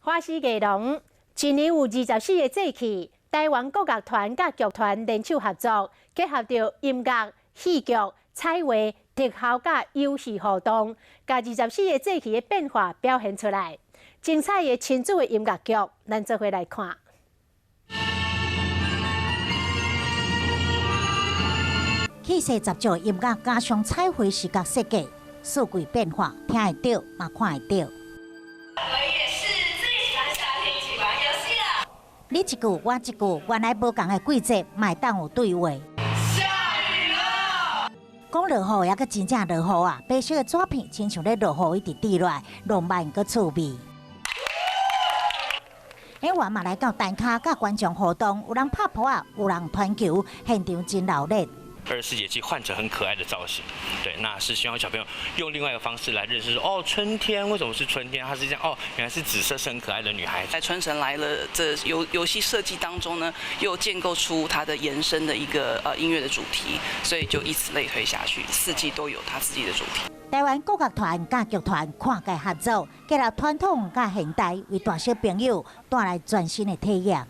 華視藝廊一年有24個節氣，台灣國樂團佮劇團聯手合作，結合著音樂、戲劇、彩畫、特效佮遊戲互動，共24個節氣的變化表現出來。精彩的親子的音樂劇，咱做伙來看。氣勢十足音樂加上彩繪視覺設計，四季變化聽會著嘛看會著。我也是最喜歡夏天一起玩遊戲了。你一句我一句，原來無仝的季節嘛會當有對話。下雨了。講落雨，猶閣真正落雨啊！白色的紙片親像咧落雨，一直滴落來，浪漫閣趣味。演員嘛來到台跤，佮觀眾互動，有人拍噗仔，有人傳球，現場真熱鬧。 24節氣換成很可愛的造型，對，那是希望小朋友用另外一個方式來認識，哦，春天為什麼是春天？它是這樣，哦，原來是紫色，是很可愛的女孩。在春神來了這遊戲設計當中呢，又建構出它的延伸的一個音樂的主題，所以就以此類推下去，四季都有它自己的主題。台灣國樂團佮劇團跨界合作，結合傳統佮現代，為大小朋友帶來全新的體驗。